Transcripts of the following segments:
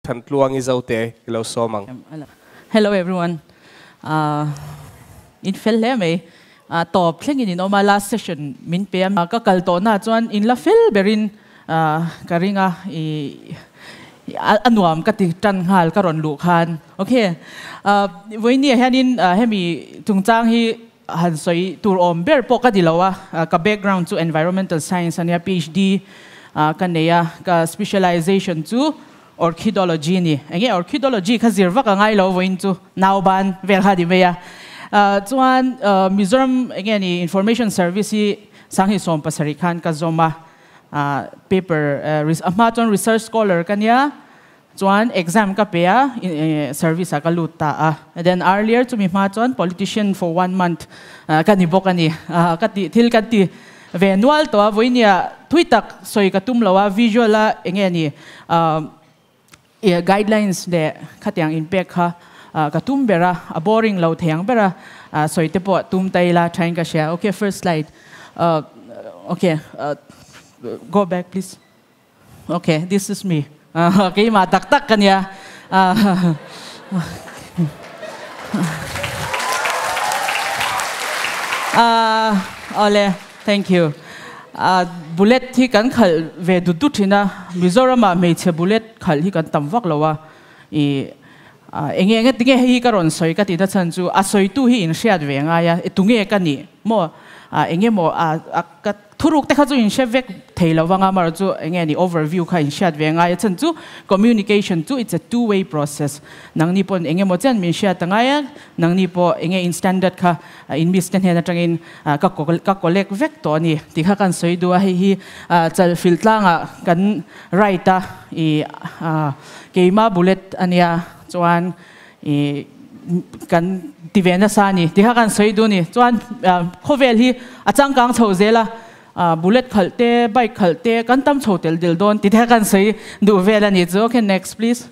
Thantluangi Zote i lo sawm ang. Hello everyone. In fel hle mai. Tawp thlengin in awm a, last session min pe a. Ka kal tawhna chuan in la fel berin ka ring a, i a nuam ka ti tan nghal ka rawn luh khan. Ok. Vawinia hianin hemi chungchang hi han sawi tur awm ber pawh ka ti lo a, ka background chu environmental science a nia, PhD ka nei a, ka specialization chu Orchidology ni. Enge orchidology kha zir vak a ngai lo vawiin chu nauban vel kha ni mai a. Chuan Mizoram enge ni information service hi Sanghnih 70 khan ka zawm a, paper a hma chuan research scholar ka nia, chuan exam ka pe a, service ah ka lut ta a. Then earlier chumi hma chuan politician for one month ka ni bawk a ni. Ka ti thil kan ti Ve nual tawh a, vawinia thui tak sawi ka tum lo a, visual a enge ni guidelines leh khatiang inpek kha ka tum ber a, a boring lo thei ang ber a, sawi te pawh tum ta ila thain ka hria. Ok, first slide. Ok, go back please. Ok, this is me. Keimah tak tak ka nia. Awle, thank you. Bullet hi kan khalh ve dut dut thin a, Mizoramah hmeichhe bullet khalh hi kan tam vak lo a. I enge enge tinge hei hi ka rawn sawi ka tih na chhan chu a sawitu hi in hriat ve ngai a, tunge ka nih maw enge maw ka Thuruk te kha chu in hre vek thei lo vang a, amaherawh chu enge ni overview kha in hriat ve ngai a, chhan chu communication chu it's a two way process, nangni pawh eng emaw chian min hriat a ngai a, nangni pawh enge in standard kha in miss te hnen atangin ka ka collect vek tawh a ni tih kha kan sawi duh a, hei hi chalfilh tlangah kan write a, i keima bullet a nia chuan I kan ti ve nasa a ni ti kha kan sawi duh a ni. Chuan khawvel hi a changkang chho zel a, bullet khalh te, bike khalh te kan tam chho tel del dawn ti te kha kan sawi duh vel a ni chu. Okay, next please.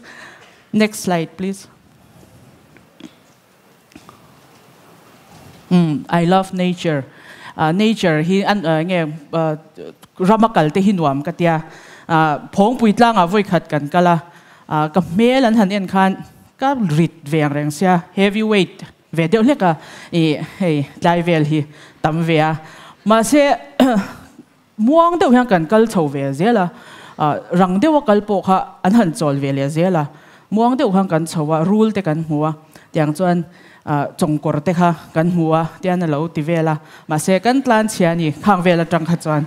Next slide please. Umm, I love nature. Nature hi an nge rama kal te hi nuam ka tia. Phawngpui tlangah vawi khat kan kal a, Ka hmel an han en khan ka rit ve ang reng sia, heavy weight ve deuh hlek a, ih hei tlai vel hi tam ve a. Mahse muang deuh hian kan kal chho ve zel a, rang deuha kal pawh kha an han chawl ve leh zel a, muang deuh khan kan chho a, rul te kan hmu a, tiang chuan chawngkawr te kha kan hmu a tian a lo ti vel a, mahse kan tlan chhia a ni khang vel atang kha chuan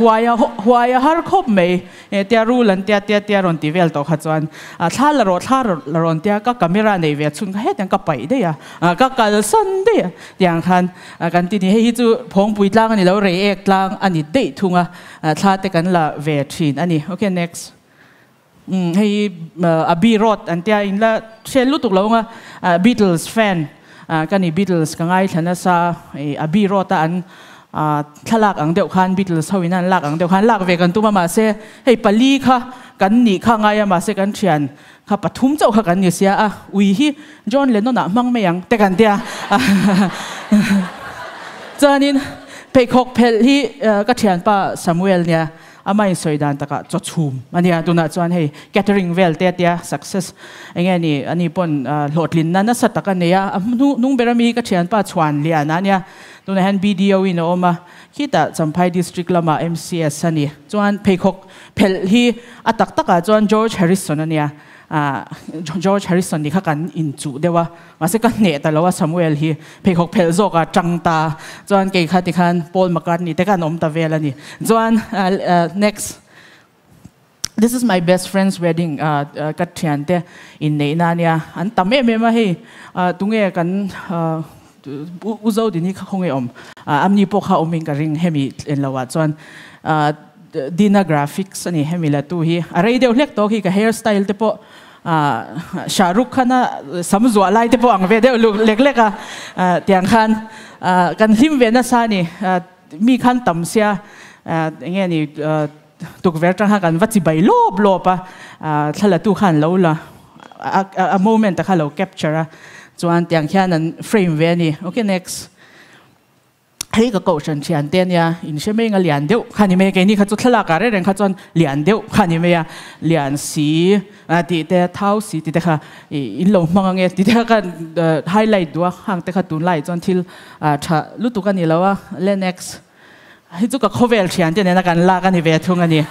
huai a huai a har khawp mai e tia rul an tia tia tia rawn ti vel tawh kha chuan thla la rawh thla la rawn tia ka camera nei ve chhun kha hetiang ka paih daih a ka kalsan daih a tiang khan kan ti ni hei hi chu phawngpui tlang a ni lo reiek tlang a ni daih thung a thla te kan la ve thin a ni okay next. Umm hei hi Abbey Road an tia in la hriat lutuk lo anga Beatles fan ka ni Beatles ka ngaithla nasa i Abbey Road a an thlalak ang deuh khan Beatles ho in an lak ang deuh khan lak ve kan tum a mahse hei pali kha kan nih kha ngai a mahse kan thian kha pathum chauh kha kan ni sia a ui hi John Lennon ah hmang mai ang te kan tia chuanin pheikhawk phelh hi ka thianpa Samuel nia Ama insawi dan takah chaw chhum a nia, tunah chuan hei catering vel te atia success enge ni ani pawn hlawhtlinna nasa tak a nei a, a hnung ber ami hi ka thianpa chhuan lian a nia, tunah hian BDO in a awm a, khitah Champhai district lamah MCS a ni, chuan pheikhawk phelh hi a tak takah chuan George Harrison a nia. George Harrison nih kha kan inchuh deuh a, mahse ka hneh ta lo a Samuel hi pheikhawk phelh zawk a tang ta chuan kei kha tikhan Paul McCartney te khan awm ta vel a ni. Chuan next this is my best friend's wedding ka thiante inneihna a nia, an tam em em a hei tunge kan U Zodini kha khawnge awm amni pawh kha awmin ka ring hemi en lo ah chuan Dina Graphics a ni hemi la tu hi a rei deuh hlek tawk hi ka hair style te pawh Shah Rukh Khan a sam zuah lai te pawh ang ve deuh lek lek a tiang khan kan hlim ve nasa a ni mi khan tam sia enge ni tukverh tang khan kan va chi bai lawp lawp a thlalatu khan lo la a moment a kha lo capture a chuan tiang khian an frame ve a ni okay next. Hei ka kohhran thian te ania, in hre mai anga lian deuh kha ni mai a, keini kha chu thlalak ah reng reng kha chuan lian deuh kha ni mai a, lian si tih te, thau si tih te kha in lo hmang ange tih te kha ka highlight duh a, hang te kha tunlaiah chuan thil tha lutuk a ni lo a, le next hi chu ka khawvel thian te nena kan lak a ni ve thung a ni.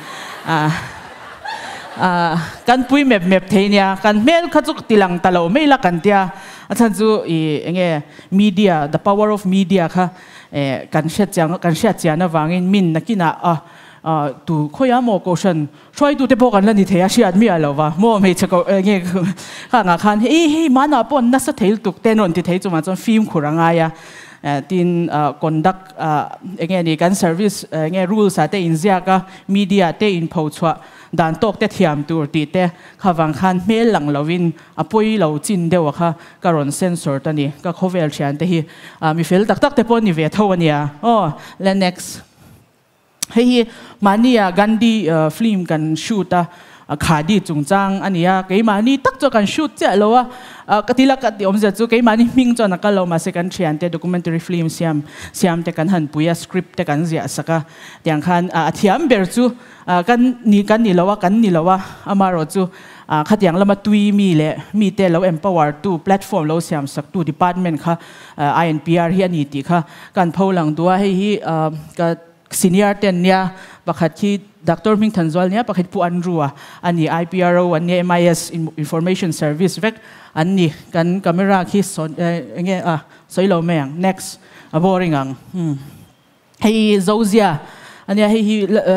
Kan pui mep mep thei nia, kan hmel kha chu tilang ta lo mai la kan tia, a chhan chu ih enge media, the power of media kha kan hriat chiang kan hriat chian avangin min nakinah a tu khawiah maw kohhran hruaitu te pawh kan la ni thei a hriat miah lo va maw hmeichhe koh enge kha angah khan hei hei manah pawh nasa thei lutuk te an rawn ti thei chungah chuan fimkhur a ngai a tin conduct enge ni kan service enge rules ah te inziak a media te inpho chhuah dan tawk te thiam tur tih te kha vang khan hmel lang lovin A pawi lo chin deuh a kha ka rawn censor ta ni, ka khawvel thian te hi mi fel tak tak te pawh ni ve tho a nia aw. Le next. Hei hi mahnia Gandhi film kan shoot a, khadi chungchang a nia, keimahni tak chuan kan shoot chiah lo a, ka ti la ka ti awmzia chu keimahni hming chuan a kal lo mahse kan thian te documentary film siam siam te kan han pui a, script te kan ziah sak a, tiang khan a thiam ber chu Kan ni kan ni lo a, kan ni lo a, amaherawhchu khatiang lama tui mi leh mite lo empower tu, platform lo siam sak tu department kha INPR hi a ni tih kha kan pho lang duh a, hei hi ka senior te an nia, pakhat khi Doctor Hmingthanzual nia, pakhat Pu Andrew-a a ni, IPRO an nia, MIS Information Service vek an ni, kan camera khi sawn enge a sawi lo mai ang, next a boring ang. Hei Zozia a nia, hei hi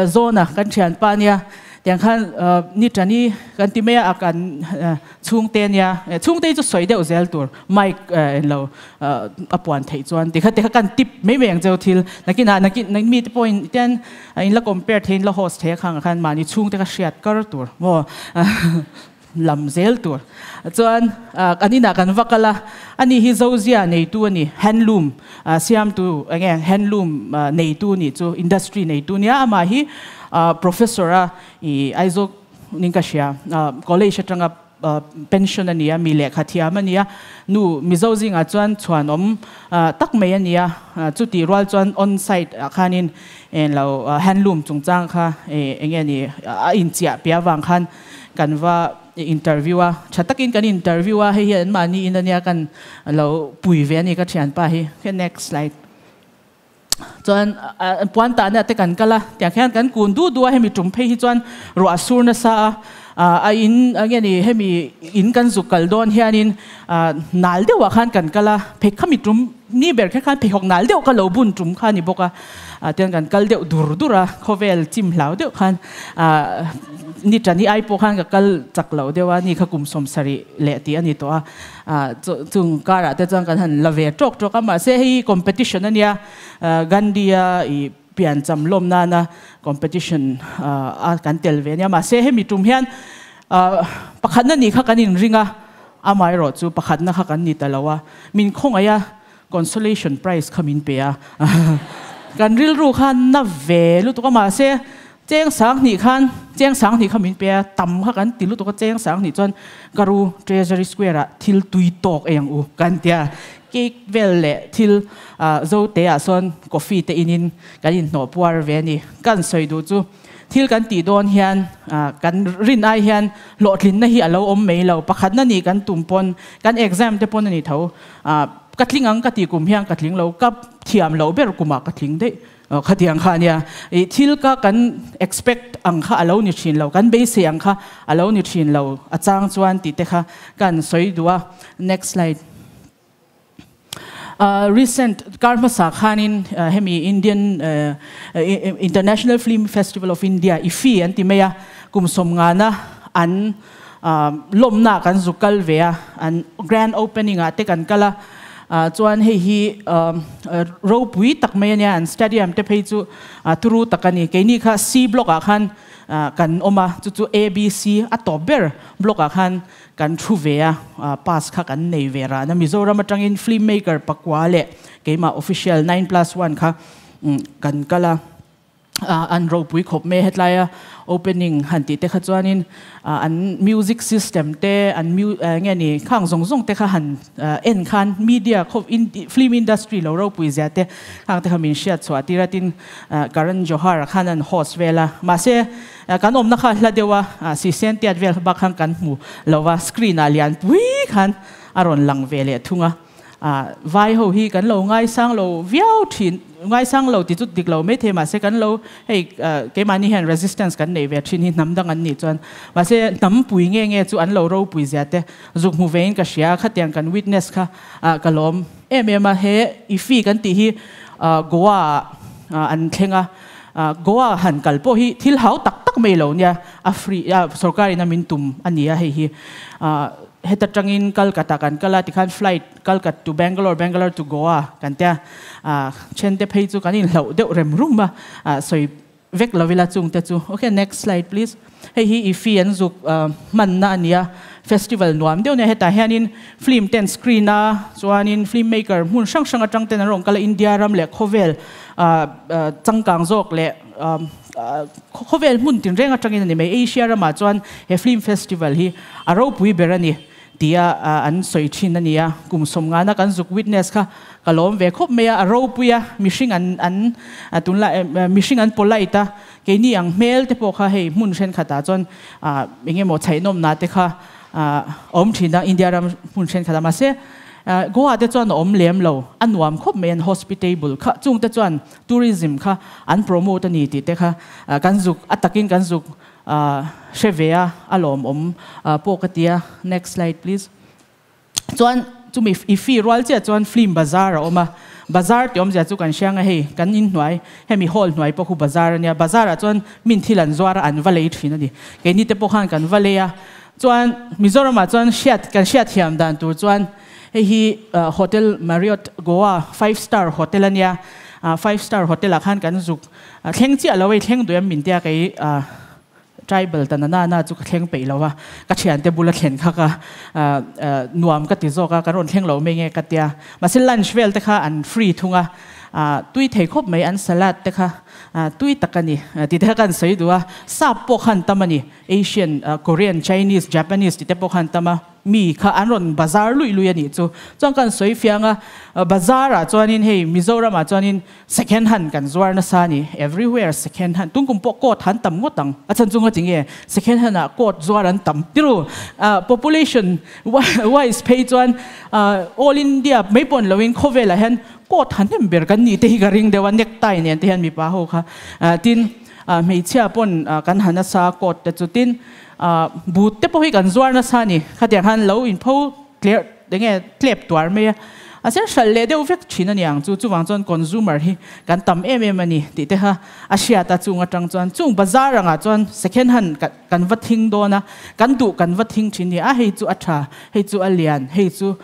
Zawna kan thianpa a nia, tiang khan ni tani kan ti mai a, kan chhungte a nia, chhungte hi chu sawi deuh zel tur mic englo a puan theih chuan tikha tikha kan tip mai mai ang cheu thil nakinah nakin mite pawhin tian in la compare thei in la host thei a khangah khan mahni chhungte kha hriat kar tur maw. Lam zel tur chuan kan inah kan va kal a, ani hi Zozia neitu a ni, handloom siamtu enge handloom neitu nih chu industry neitu nia, amah hi professor a i Aizawl ning ka hria college atanga pension a ni a, mi lehkha thiam a ni a, nu Mizo zingah chuan chhuanawm tak mai a ni a, chutih rual chuan on site ah khanin englo handloom chungchang kha enge ni a inchiah piah avang khan Kan va interview a, tha takin kan interview a, hei hi an mahni in ania kan lo pui ve a ni ka thianpa hi. Okay, next slide. Chuan puan tahna te kan kal a, tiang khian kan kun du du a, hemi tum phei hi chuan ruah sur nasa a, a in nge ni hemi in kan zuk kal dawn hianin nal deuhah khan kan kal a, phei khami tum ni ber kher khan pheikhawk nal deuh ka lo bun tum kha a ni bawk a, tian kan kal deuh dur dur a, khawvel chim hlau deuh khan ni tani ai pawh khan ka kal chak lo deuh a, ni kha kum sawmsarih leh tih a ni tawh a, chung karah te chuan kan han la ve tawk tawk a, mahse hei competition a nia, Gandhi-a ih piancham lawm nana competition a kan tel ve a nia, mahse hemi tum hian pakhatna nih kha kan inring a, amaherawh chu pakhatna kha kan ni ta lo a, min khawngaih a, consolation prize kha min pe a, kan rilru kha na ve lutuk a, mahse cheng sang hnih khan cheng sang hnih kha min pe a, tam kha kan ti lutuk a, cheng sang hnih chuan ka ru Treasury Square ah thil tui tawk ei ang u kan ti a, cake vel leh thil zote ah sawn coffee te in in kan inhnawh puar ve a ni, kan sawi duh chu. Thil kan tih dawn hian kan rin ai hian hlawhtlinna hi a lo awm mai lo. Pakhatna nih kan tum pawn, kan exam te pawn a ni tho. Ka tling ang ka tih kum hian ka tling lo, ka thiam loh ber kumah ka tling daih khatiang kha a nia. Ih thil ka kan expect ang kha a lo ni thin lo, kan beisei ang kha a lo ni thin lo a chang chuan tih te kha kan sawi duh a. Next slide. Recent kar hmasa khanin hemi Indian International Film Festival of India, IFFI an ti mai a, kum sawmngana an lawmna kan zu kal ve a, an grand opening ah te kan kal a, chuan hei hi ropui tak mai ania, an stadium te phei chu turu tak a ni. Keini kha C block ah khan kan awm a, chu chu ABC a tawp ber block ah khan Kan thu ve a, pass kha kan nei ve ran a, Mizoram atangin film maker pakua leh keimah official 9+1 kha kan kal a. An ropui khawp mai hetlaia opening han tih te kha chuanin an music system te an nge ni khang zawng zawng te kha han en khan media khaw film industry lo ropui zia te khang te kha min hriat chhuah tir a tin Karan Johar khan an host vel a mahse kan awmna kha hla deuh a sisen tiat vel bak khan kan hmu lova screen ah lian pui khan a rawn lang ve leh thung a. Vai ho hi kan lo ngaisang lo viau thin, ngaisang lo ti chu dik lo maithei mahse kan lo hei keimahni hian resistance kan nei ve thin hi hnam dang an nih chuan mahse hnam pui nge nge chu an lo ropui zia te zuk hmu vein ka hria khatiang kan witness kha ka lawm em em a he ifi kan tih hi Goa ah an thleng a Goa han kal pawh hi thil hau tak tak mai lo nia a free sorkar in a min tum a ni a hei hi. Heta tangin Calcutta kan kal a, tikhan flight Calcutta to Bangalore, Bangalore to Goa kan tia a, then te phei chu kan inhlauh deuh rem rum a, sawi vek lo ila chung te chu. Ok, next slide please. Hei hi IFFI an zuk hmanna a nia, festival nuam deuh nia hetah hianin film ten screen a, chuanin film maker hmun hrang hrang atang ten an rawn kal a, India ram leh khawvel changkang zawk leh Khawvel hmun tinreng atangin a ni mai. Asia ramah chuan he film festival hi a ropui ber a ni tia an sawi thin a ni a. Kum sawmngana kan zuk witness kha ka lawm ve khawp mai a, a ropui a, mihring an an tunlai mihring an polite a, keini ang hmel te pawh kha hei hmun thenkhatah chuan eng emaw chhaihnawmna te kha a awm thin a India ram hmun thenkhat a mahse Goa te chuan a awm lem lo, a nuam khawp mai an hospitable kha chung te chuan Tourism kha an promote a ni tih te kha kan zuk a takin kan zuk hre ve a, a lawmawm pawh ka ti a. Next slide please. Chuan chumi i fee rual chiah chuan film bazar a awm a, bazar tih awmzia chu kan hriang a hei kan in hnuai hemi hall hnuai pawh khu bazar a nia, bazar ah chuan min thil an zuar a an va lei thin a ni. Keini te pawh khan kan va lei a, chuan Mizoram ah chuan hriat kan hriatthiam dan tur chuan Hei hi Hotel Marriott Goa five star hotel a nia, five star hotel ah khan kan zuk thleng chiah lo hei thleng duh em min tia kei tribal ta nana na chu ka thleng peih lo a, ka thiante bula thlen kha ka nuam ka ti zawk a, ka rawn thleng lo mai nge ka tia, mahse lunch vel te kha an free thung a, tui thei khawp mai an salad te kha tui tak a ni tih te kha ka han sawi duh a, sap pawh khan tam a ni, Asian, Korean, Chinese, Japanese tih te pawh khan tam a. Mi kha an rawn bazar luih luih a nih chu. Chuan kan sawi fiang a, bazar ah chuanin hei Mizoram ah chuanin second hand kan zuar nasa a ni, everywhere second hand, tungkum pawh coat han tam ngawt ang, a chhan chu ngawt enge second hand ah coat zuar an tam tiru, population wise phei chuan all India mai pawh ni loin khawvelah hian coat han hnem ber kan nih te hi ka ring deuh a, necktie nen te hian mipa ho kha tin hmeichhia pawn kan ha nasa coat te chu tin. But te pawh hi kan zuar nasa a ni. Khatiang khan lo inpho tler enge tlep tuar mai a, a sen hralh leh deuh vek thin a ni ang chu. Chuvang chuan consumer hi kan tam em em a ni tih te kha a hriat a, chung atang chuan chung bazar angah chuan second hand kan va thing dawn a, kan duh kan va thing thin ni a, hei chu a tha, hei chu a lian, hei chu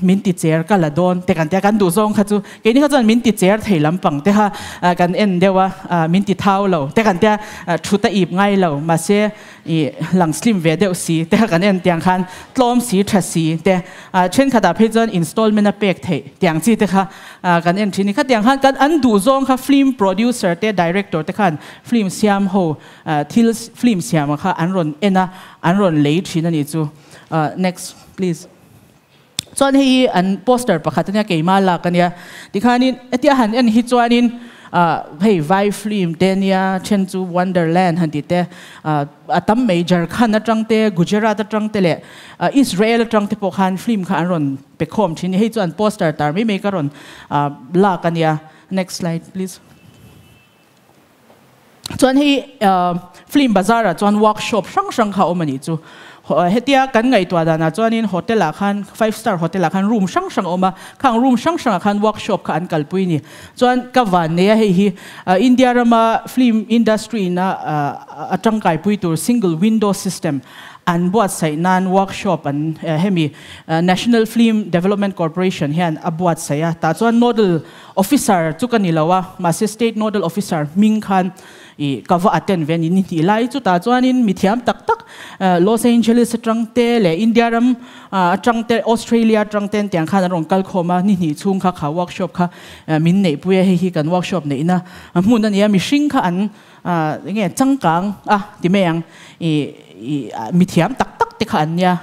min ti cher ka la dawn te kan tia, kan duh zawng kha chu keini kha chuan min ti cher thei lampang te kha kan en deuh a, min ti thau lo te kan tia, thut a ip ngai lo mahse ih lang slim ve deuh si te kha kan en tiang khan tlawm si tha si te thenkhatah phei chuan installment a pek theih tiang chi te kha kan en thin a ni. Khatiang khan kan an duh zawng kha film producer te director te khan film siam ho thil film siam kha an rawn en a, an rawn lei thin a nih chu. Next please. Chuan hei hi an poster pakhat ania keimah lak ania tikhanin hetia han en hi chuanin hei vai film te ania then chu Wonderland han tih te a tam mai Jharkhand atang te Gujarat atang te leh Israel atang te pawh khan film kha an rawn pe khawm thin a ni hei chu an poster tar mai mai ka rawn lak ania next slide please. Chuan hei film bazar ah chuan workshop hrang hrang kha a awm a nih chu. Hetia kan ngaihtuah danah chuanin hotel ah khan five star hotel ah khan room hrang hrang a awm a, khang room hrang hrangah khan workshop kha an kalpui a ni. Chuan ka van nei a hei hi India rama film industry ina a tangkaipui tur single window system an buatsaih nan workshop an hemi National Film Development Corporation hian a buatsaih a, tah chuan nodal Officer chu ka ni lo a, mahse State Nodal Officer hming khan I ka va attend ve ni ni hnih lai chutah chuanin mithiam tak tak Los Angeles atang te leh India ram atang te Australia atang ten tiang khan an rawn kal khawm a, ni hnih chhung kha kha workshop kha min neihpui a, hei hi kan workshop neihna hmun a ni a, mihring kha an enge changkang a ti mai ang i mithiam tak tak te kha an nia,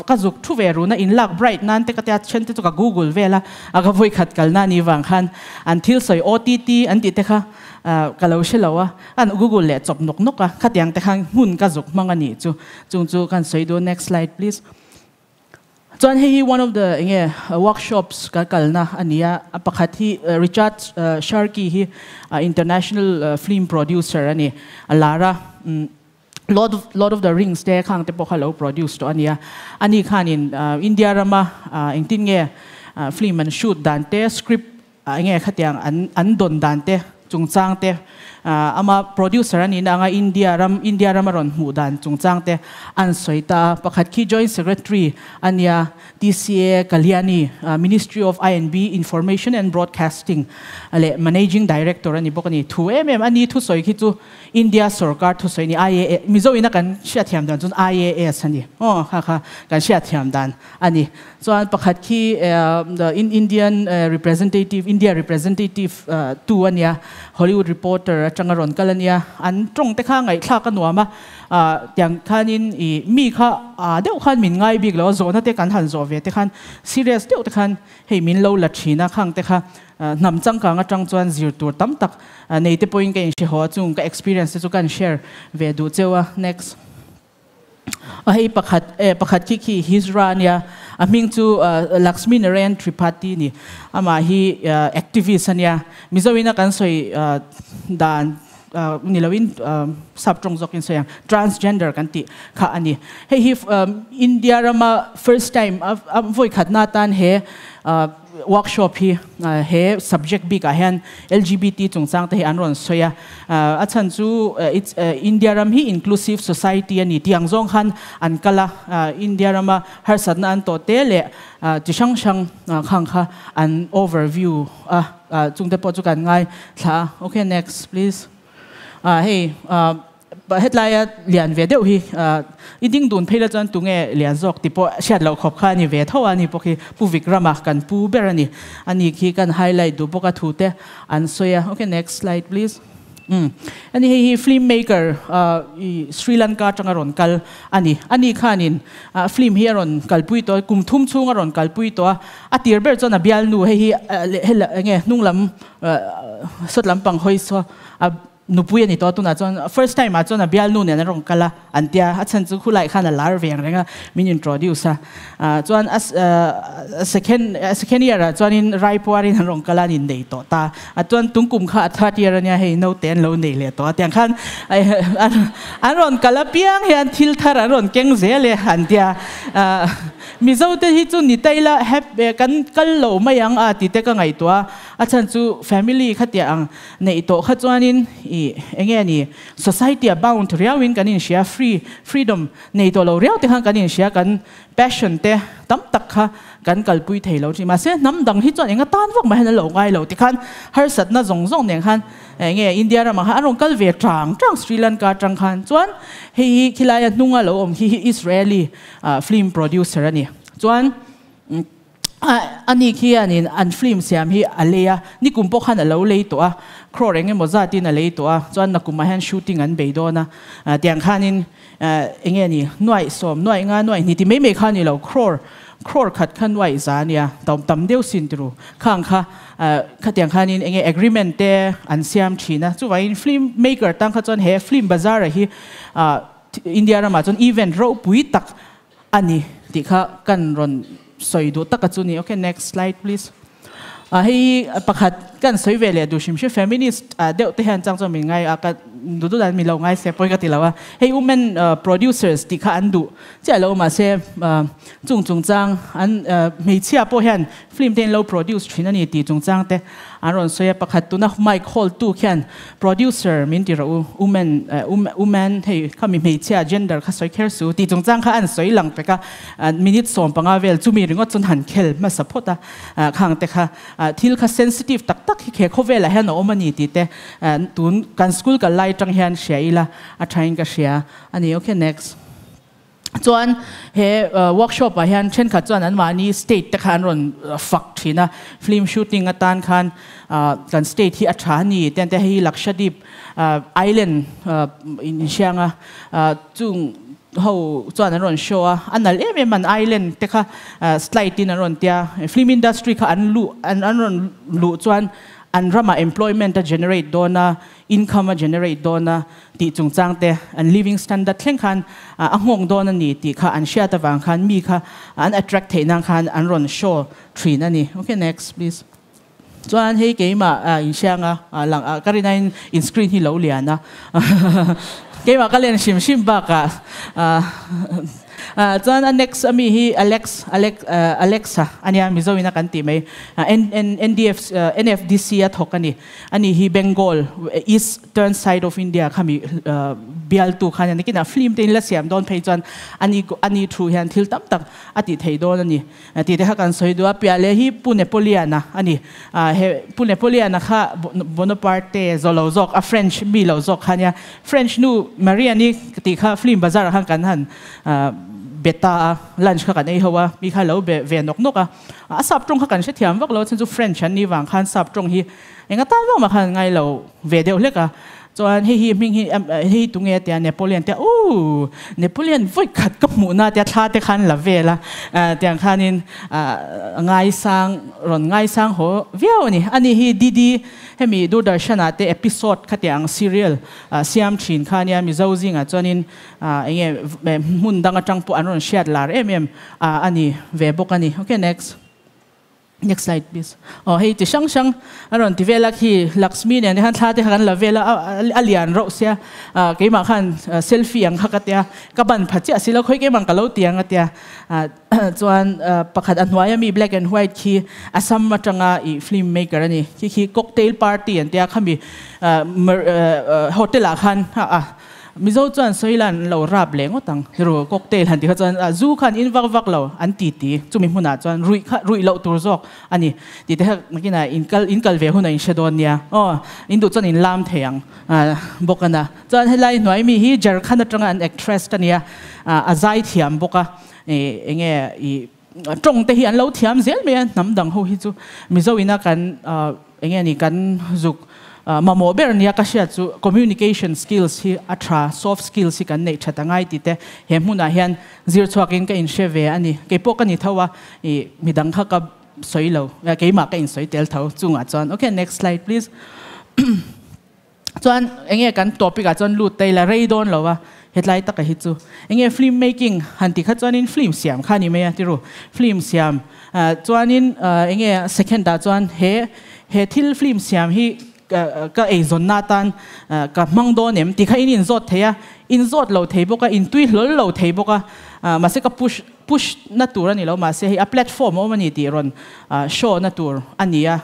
ka zuk thu ve run a, inlak bright nan te ka tia then te chu ka google vel a, a ka vawikhat kalna ni vang khan an thil sawi OTT an tih te kha Ka lo hre lo a, an Google leh chawp nawk nawk a, khatiang te khan hmun ka zuk hmang a nih chu, chung chu kan sawi duh next slide please. Chuan hei hi one of the enge workshops ka kalna a ni a, a pakhat hi Richard Sharkey hi international film producer a ni, a lar a, Lord of Lord of the Rings te khang te pawh kha lo produce tawh a nia, ani khanin India rama engtin nge film an shoot dan te, script Enge khatiang an an dawn dan te chungchang te ama producer a nihna anga India ram India ram a rawn hmuh dan chungchang te an sawi ta a. Pakhat khi Joint Secretary a nia TCA Kalyani Ministry of I&B Information and Broadcasting leh Managing Director a ni bawk a ni. Thu em em a ni thusawi khi chu India sorkar thusawi a ni IAS Mizo ina kan hriatthiam dan chuan IAS a ni. Aw kha kha kan hriatthiam dan a ni. Chuan pakhat khi Indian representative, India representative tu a nia, Hollywood reporter atanga rawn kal a nia, an tawng te kha ngaihthlak a nuam a, tiang khanin ih mi kha aa deuh khan min ngai bik lo a, zawhna te kan han zawh ve te khan serious deuh te khan hei min lo la thin a, khang te kha hnam changkang atang chuan zir tur tam tak nei te pawhin ka inhre haw a, chung ka experience te chu ka share ve duh cheu a, next. A hei pakhat eh pakhat khi khi Hijra a nia, a hming chu Lakshmi Narayan Tripathi ni. Amah hi activist a nia, Mizoin a kan sawi dan ni loin sap tawng zawkin sawi ang, transgender kan tih kha a ni. Hei hi India rama first time a vawi khatna atan he Workshop hi he subject bik ah hian LGBT chungchang te hi an rawn sawi a, a chhan chu it's India ram hi inclusive society a ni tih ang zawng khan an kal a, India rama harsatna an tawh te leh chi hrang hrang khang kha an overview a, chung te pawh chu kan ngaithla a. Okay, next please. Hei. Hetlaia lian ve deuh hi i ding dun phei la chuan tunge lian zawk ti pawh hriat loh khawp kha a ni ve tho a, ani pawh khi Pu Vikrama kan pu ber a ni. Ani khi kan highlight duh bawk a thu te an sawi a. Okay, next slide please. Umm ani hei hi film maker i Sri Lanka atanga rawn kal a ni. Ani khanin film hi a rawn kalpui tawh a, kum thum chhung a rawn kalpui tawh a, a tir ber chuan a bialnu hei hi hela enge hnung lam sawt lampang hawi saw a Nupui a ni tawh a, tunah chuan first time ah chuan a bialnu nen an rawn kal a, an tia, a chhan chu khulai khan a lar veng reng a, min introduce a, chuan a second second year ah chuanin Raipuarin an rawn kal a, an innei tawh ta a, chuan tungkum kha a third year a nia, hei naute an lo nei leh tawh a, tiang khan an rawn kal apiang hian thil thar an rawn keng zel e an tia, Mizo te hi chu ni ta ila kan kal lo mai ang a tih te ka ngaihtuah a, a chhan chu family khatiah ang Neih tawh kha chuanin i enge ni society a bound riauin kan inhria, free, freedom nei tawh lo riau te khan kan inhria, kan passion te tam tak kha kan kalpui thei lo thin. Mahse hnam dang hi chuan enga tan vak mai hian an lo ngai lo tikhan harsatna zawng zawng nen khan enge India ramah khan an rawn kal ve tang tang Sri Lanka atang khan chuan hei hi khilaia hnunga lo awm khi hi Israeli film producer a ni. Chuan Ani khianin an film siam hi a lei a, nikum pawh khan a lo lei tawh a, crore eng emaw zatin a lei tawh a, chuan nakumah hian shooting an bei dawn a, tiang khanin eng nge ni, nuaih sawm, nuaih nga, nuaih hnih ti mai mai kha a ni lo, crore, crore khat kha nuaih za a nia, tam tam deuh sin tiru, khang kha khatiang khanin eng nge agreement te an siam thin a, chuvangin film maker tang kha chuan he film bazar-a hi India ramah chuan event ropui tak A ni tih kha kan rawn sawi duh tak a chu ni. Okay, next slide please. Ah hei pakhat kan sawi ve leh duh hrim hrim feminist deuh te hian chang chuan min ngai a ka duh duh dan min lo ngai se pawi ka ti lo a. Hei women producers tih kha an duh chiah lo mahse chung chungchang an hmeichhia pawh hian film te in lo produce thin a ni tih chungchang te An rawn sawi a, pakhat tuna mic hold tu khian producer min ti rawh u, woman woman hei khami hmeichhia gender kha sawi kher su tih chungchang kha an sawi lang pek a, minute 15 vel chumi ringawt chuan han khel hmasa phawt a, khang te kha thil kha sensitive tak tak hi khe khawvelah hian a awm a ni tih te tun kan school kal lai Helai tang hian hria ila a thain ka hria ani. Okay, next. Chuan he workshop ah hian thenkhat chuan an mahni state te kha an rawn fak thin a, film shooting atan khan kan state hi a tha a ni te an ti a, hei hi Lakshadweep island inhrianga chung ho chuan an rawn show a, a nalh em em an island te kha slide in an rawn tia, film industry kha an luh an rawn luh chuan an ramah employment a generate dawn a, income a generate dawn a tih chungchang te, an living standard thleng khan a nghawng dawn a ni tih kha an hriat avang khan mi kha an attract theih nan khan an rawn show thin a ni. Okay, next please. Chuan hei keimah inhrianga lang ka rinain in screen hi lo lian a, keimah ka len hrim hrim bakah chuan a next ami hi Alex Alex Alexa ania Mizo ina kan tih mai N N NDF NFDC a thawk a ni. Ani hi Bengal Eastern side of India khami bialtu khan a ni. Kinah film te in la siam dawn phei chuan ani ani thu hian thil tam tak a tih thei dawn a ni. Tih te kha kan sawi duh a. Piah leh hi Pu Napoleon-a a ni. He Pu Napoleon-a kha Bonaparte zawh lo zawk a French mi lo zawk kha nia. French nu Marie-ani tih kha film bazar ah khan kan han be ta a, lunch kha kan ei ho a, mi kha lo be ve nawk nawk a. A sap tawng kha kan hrethiam vak lo a, chhan chu French an nih vang khan sap tawng hi enga tan vak mah khan ngai lo ve deuh hlek a. Chuan hei hi hming hi hei hi tunge tia Napoleon tia ooh Napoleon vawi khat ka hmuh na tia thla te khan la vel a tiang khanin ngaisang rawn ngaisang haw viau a ni. Ani hi Didi hemi Doordarshan ah te episode khatiang serial siam thin kha ania Mizo zingah chuanin enge hmun dang atang pawh an rawn hriat lar em em a ni ve bawk a ni. Okay next. Next slide please. Aw hei ti hrang hrang a rawn ti vel a khi Lakshmi nen te khan thla te kha kan la vel a a lian rauh sia keimah khan selfie ang kha ka tia ka ban pha chiah si lo khawi keimah ka lo ti ang a tia chuan pakhat a hnuai ami black and white khi Assam atanga ih film maker a ni khi khi cocktail party an tia khami hotel ah khan a Mizo chuan sawi lan lo rap leh ngawt ang. Ru cocktail han ti kha chuan zu khan in vak vak lo an ti ti. Chumi hmunah chuan ruih kha ruih loh tur zawk a ni. Tih te kha nakinah in kal in kal ve hunah in hre dawn nia. Aw in duh chuan in lam thei ang bawk a na. Chuan helai hnuai mi hi Jharkhand atanga an actress ka nia a zai thiam bawk a enge i tawng te hi an lo thiam zel mai a hnam dang ho hi chu Mizo ina kan enge ni kan zuk mamawh ber nia ka hriat chu communication skills hi a tha soft skills hi kan neih that angai tih te he hmunah hian zir chhuakin ka inhre ve a ni keipawh ka ni tho a ih midang kha ka sawi lo keimah ka insawi tel tho chungah chuan okay next slide please. Chuan enge kan topic ah chuan lut ta ila rei dawn lo a, hetlai taka hi chu enge film making han ti kha chuanin film siam kha ni mai a tiru film siam chuanin enge second ah chuan he he thil film siam hi ka eizawnna atan ka hmang dawn em ti kha in inzawt thei a, inzawt lo thei bawk a, intui hlawl lo thei bawk a, mahse ka push push na tur a ni lo mahse hei a platform a awm a ni tih rawn show na tur a ni a,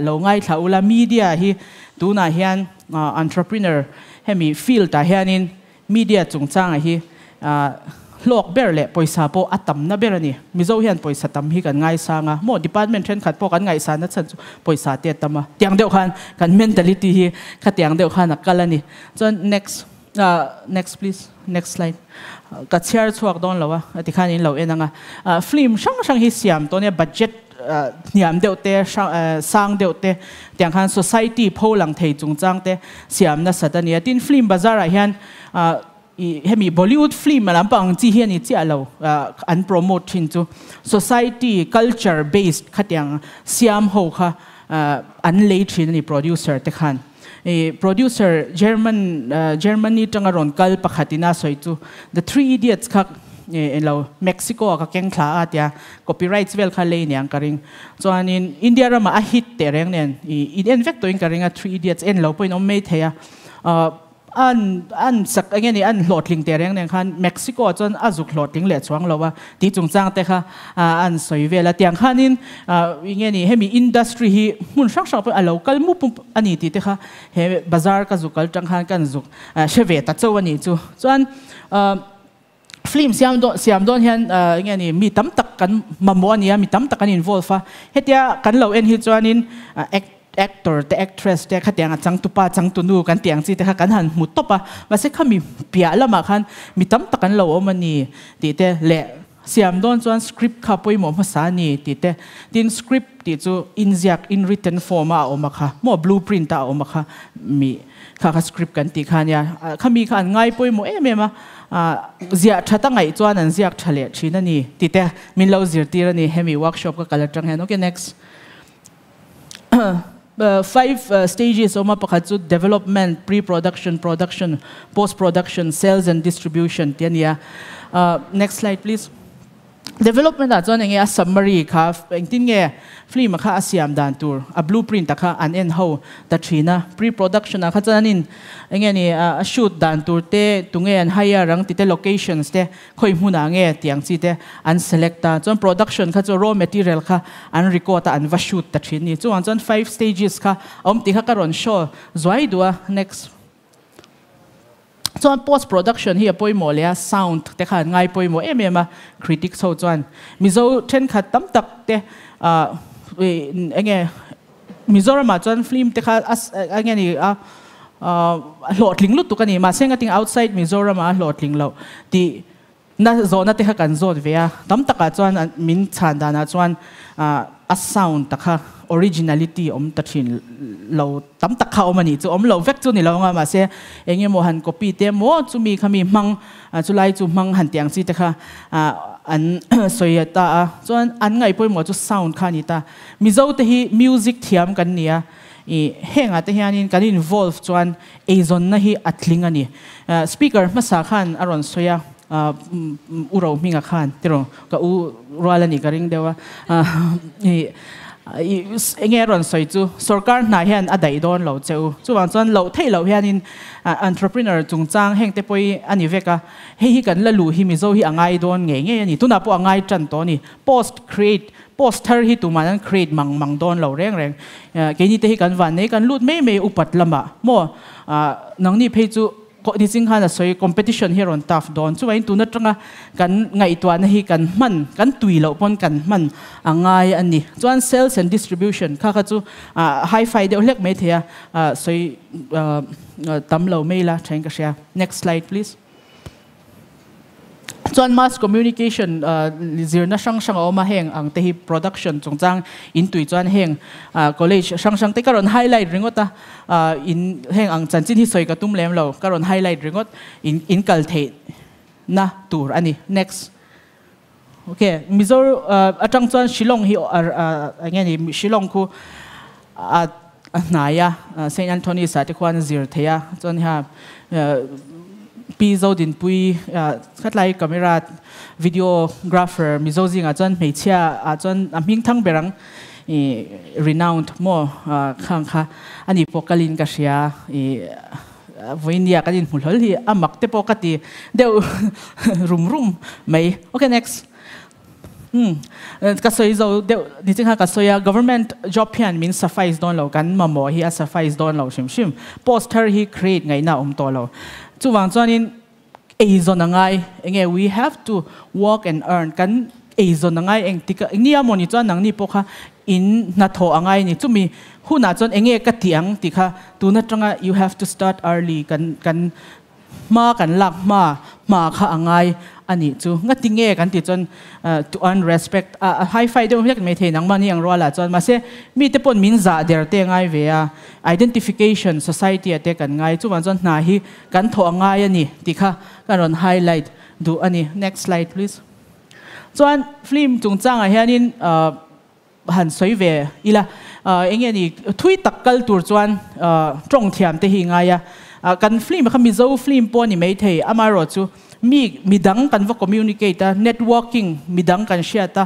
lo ngaithla ula media hi Tunah hian entrepreneur hemi field ah hianin media chungchangah hi hlawk ber leh pawisa pawh a tamna ber a ni. Mizo hian pawisa tam hi kan ngaisang a, maw department thenkhat pawh kan ngaihsan a chhan chu pawisa te a tam a, tiang deuh khan kan mentality hi khatiang deuh khan a kal a ni. Chuan next next please next slide ka chhiar chhuak dawn lo a tikhan in lo en ang a, film hrang hrang hi siam tawh nia budget hniam deuh te, sang deuh te, tiang khan society pho lang thei chungchang te siam nasat a ni a. Tin, film bazar ah hian ih hemi Bollywood film a lampang ang chi hi a ni chiah lo, an promote thin chu society culture based khatiang siam ho kha an lei thin a ni producer te khan. Ih producer German Germany tanga rawn kal pakhat ina sawi chu The Three Idiots kha ih lo Mexico ah ka keng thla a tia copyrights vel kha lei niang ka ring. Chuanin India ramah a hit teh reng nen ih in en vek tawhin ka ring a Three Idiots en lo pawhin awm mai thei a. An an sak eng nge ni an hlawhtling teh reng nen khan Mexico ah chuan a zuk hlawhtling leh chuang lo a tih chungchang te kha an sawi vel a. Tiang khanin eng nge ni hemi industry hi hmun hrang hrang pawh a lo kal mup mup a ni tih te kha he bazar ka zuk kal tang khan kan zuk hre ve ta chauh a nih chu. Chuan film siam dawn siam dawn hian eng nge ni mi tam tak kan mamawh a ni a, mi tam tak an involve a. Hetia kan lo en hi chuanin act Actor te actress te khatiang a changtupa changtunu kan tih ang chi te kha kan han hmu tawp a, mahse khami piah lamah khan mi tam tak an lo awm a ni tih te leh siam dawn chuan script kha pawimawh hmasa a ni tih te, tin script tih chu inziak in written form a a awm a kha maw blueprint a a awm a kha mi kha kha script kan tih kha a nia, khami kha an ngai pawimawh em em a, ziah that a ngaih chuan an ziak tha leh thin a ni tih te min lo zirtir a ni hemi workshop ka kal atang hian okay next. Five stages awm a, pakhat chu development, pre-production, production, post-production, sales and distribution tih a ni a. Next slide please. Development ah chuan enge a summary kha engtin nge film a kha a siam dan tur a blueprint a kha an en ho ta thin a. Pre-production ah kha chuan an in enge ni a shoot dan tur te tunge an hire ang tite locations te Khawi hmunah nge tih ang chi te an select a, chuan production kha chu raw material kha an record a, an va shoot ta thin ni. Chuvang chuan five stages kha a awm tih kha ka rawn show zuai duh a. Next. Chuan post production hi a pawimawh leh a, sound te kha an ngai pawimawh em em a, critics ho chuan Mizo thenkhat tam tak te ah enge Mizoramah chuan film te kha a nge ni a hlawhtling lutuk a ni. Mahse ngating outside Mizoramah a hlawhtling loh tih na zawhna te kha kan zawt ve a. Tam takah chuan min chhan danah chuan a sound ta kha originality awm ta thin lo tam tak kha awm a nih chu. Awm lo vek chu ni lo anga mahse eng emaw han copy te emaw chumi kha mi hmang Chulai chu hmang han tih ang chi te kha an sawi ta a, chuan an ngaih pawimawh chu sound kha a ni ta. Mizo te hi music thiam kan ni a, i hengah te hianin kan involve chuan eizawnna hi a tling a ni. Speaker hmasa khan a rawn sawi a, U Rohminga khan tiraw ka u rual a nih ka ring deuh a, i enge a rawn sawi chu sorkar hna hian a daih dawn lo che u. Chuvang chuan loh theih loh hianin Entrepreneur chungchang heng te pawh hi a ni vek a, hei hi kan la luh hi Mizo hi a ngai dawn ngei ngei a ni. Tunah pawh a ngai tan tawh a ni. Post create, post thar hi tuman an create mang mang dawn lo reng reng. Keini te hi kan van nei, kan lut mai mai upat lamah maw nangni phei chu Ni ching khan a sawi, competition hi a rawn tough dawn. Chuvangin tun atanga kan ngaihtuahna hi kan hman, kan tui loh pawn kan hman a ngai a ni. Chuan sales and distribution kha kha chu hi-fi deuh hlek mai thei a, sawi tam lo mai ila thain ka hria. Next slide please. Chuan mass communication zirna hrang hrang a awm a, heng ang te hi production chungchang in tui chuan heng college hrang hrang te ka rawn highlight ringawt a, in heng ang chanchin hi sawi ka tum lem lo, ka rawn highlight ringawt in in kal theih na tur a ni. Next. Ok, Mizo atang chuan Shillong hi eng nge ni Shillong khu a hnai a, Saint Anthony's ah te khuan a zir thei a, chuan ha Pi Zodinpui khatlai camera videographer Mizo zingah chuan hmeichhia ah chuan a hming thang ber ang i renowned maw khang kha ani pawh kalin ka hria i vawinia kan inhmu hlawl hi a mak te pawh ka ti deuh rum rum mai. Okay next. Umm ka sawi zo deuh ni ching kha ka sawi a, government job hian min suffice dawn lo, kan mamawh hi a suffice dawn lo hrim hrim. Post thar hi create ngaihna a awm tawh lo. Chuvang chuanin eizawn a ngai, enge we have to work and earn, kan eizawn a ngai engtik a, nia mawni chuan nangni pawh kha in hnathawh a ngai a ni. Chumi hunah chuan enge ka tih ang tih kha tun atanga you have to start early kan kan Hma kan lak hma hma kha a ngai a nih chu. Ngati nge kan tih chuan to earn respect a hi-fi deuh hlek mai thei nangmah ni ang rualah chuan mahse mite pawn min zah der te a ngai ve a, identification society ah te kan ngai chuvang chuan hna hi kan thawh a ngai a ni tih kha ka rawn highlight duh a ni. Next slide please. Chuan film chungchangah hianin han sawi ve ila, eng nge ni thui tak kal tur chuan tawng thiam te hi ngai a, kan film kha Mizo film pawh a ni maithei, amaherawh chu mi midang kan va communicate a, networking midang kan hriat a,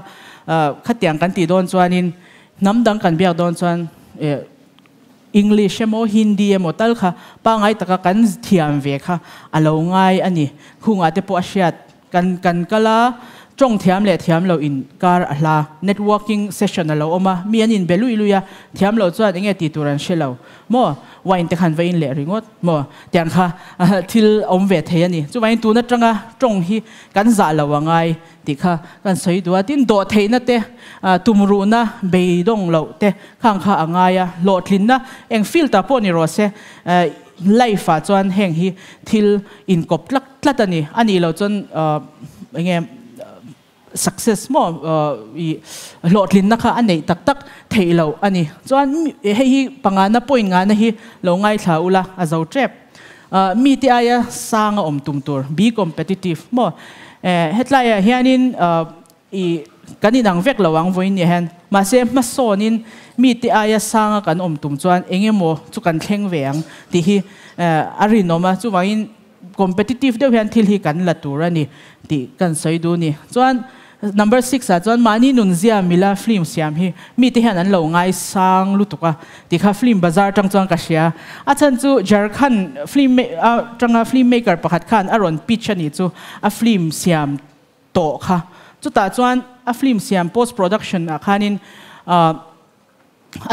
khatiang kan tih dawn chuanin hnam dang kan biak dawn chuan English emaw Hindi emaw tal kha pangngai taka kan thiam ve kha a lo ngai a ni, khungah te pawh a hriat. Kan kan kal a, Tawng thiam leh thiam lo in kar a hla. Networking session a lo awm a, mi an in be lui lui a, thiam lo chuan enge tih tur an hre lo maw? Wine te khan va in leh ringawt maw? Tiang kha thil awm ve thei a ni. Chuvangin tun atanga tawng hi kan zah lo a ngai tih kha kan sawi duh a. Tin, dawhtheihna te, tumruhna, beidawng loh te khang kha a ngai a. Hlawhtlinna eng field ah pawh ni rawh se, life ah chuan heng hi thil inkawp tlak tlat a ni. A nih loh chuan enge success maw i hlawhtlinna kha a neih tak tak theih loh a ni. Chuan hei hi pangana point ngana hi lo ngaithla ula a zo tep. Mite aia sang a awm tum tur, be competitive maw. Hetlaiah hianin I kan inang vek lo ang vawiin ni hian. Mahse, hmasawnin mite aia sanga kan awm tum chuan eng emaw chu kan thleng ve ang tih hi a rinawm a. Chuvangin competitive deuh hian thil hi kan la tur a ni tih kan sawi duh a ni. Chuan number six ah chuan mahni nunzia mila film siam hi mite hian an lo ngaisang lutuk a tih kha film bazar atang chuan ka hria. A chhan chu Jharkhand film atanga film maker pakhat khan a rawn pitch a nih chu a film siam tawh kha. Chutah chuan a film siam post production ah khanin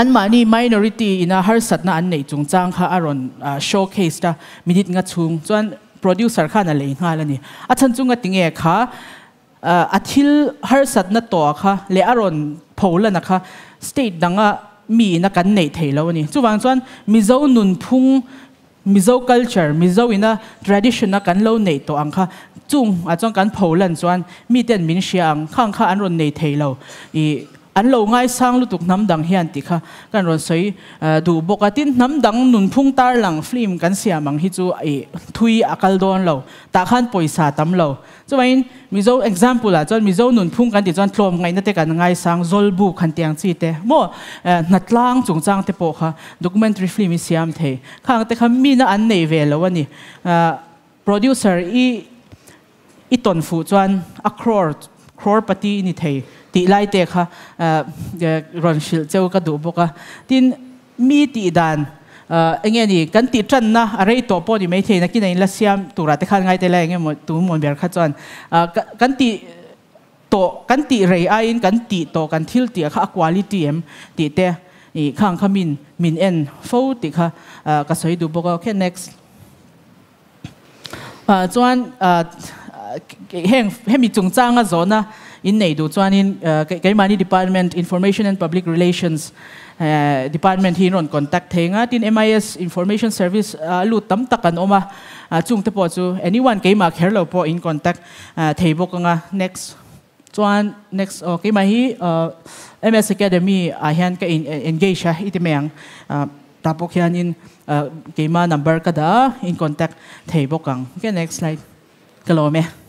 anmahni minority ina harsatna an neih chungchang kha a rawn showcase a, minute nga chhung chuan producer khan a lei nghal a ni. A chhan chu ngatinge kha a thil harsatna tawh kha leh a rawn pholana kha state danga mi ina kan neih thei lo a ni. Chuvang chuan Mizo nunphung Mizo culture, Mizo ina tradition a kan lo neih tawh ang kha chung ah chuan kan pho lan chuan miten min hria ang khang kha an rawn nei thei lo i an lo ngaisang lutuk hnam dang hian tih kha kan rawn sawi duh bawk a. Tin, hnam dang nunphung tarlang film kan siam ang hi chu i thui a kal dawn lo, tah khan pawisa tam lo. Chuvangin Mizo example ah chuan Mizo nunphung kan tih chuan tlawm ngaihna te kan ngaisang, Zawlbuk han tiang chi te maw hnatlang chungchang te pawh kha documentary film i siam thei. Khang te kha mina an nei ve lo a ni. Producer i i tawn fuh chuan a crore crore pati i ni thei tih lai te kha rawn hrilh cheu ka duh bawk a. Tin, Mi tih dan eng nge ni kan tih tanna a rei tawh pawh ni maithei nakin a inla siam turah te khan ngai te la eng emaw tu mawn ber kha chuan kan tih tawh kan tih rei aiin kan tih tawh kan thil tih kha a quality em tih te i khang kha min min en fo tih kha ka sawi duh bawk a. Okay next. Chuan heng hemi chungchanga zawhna in nei duh chuanin keimahni department Information and Public Relations department hi in rawn contact thei nga tin MIS Information Service a lut tam tak an awm a chungte pawh chu anyone keimah kher lo pawh in contact thei bawk anga next. Chuan next aw keimah hi MS Academy ah hian ka in engage a i ti mai ang. Tah pawh khianin keimah number ka dah a in contact thei bawk ang. Okay next slide. Ka lawm e.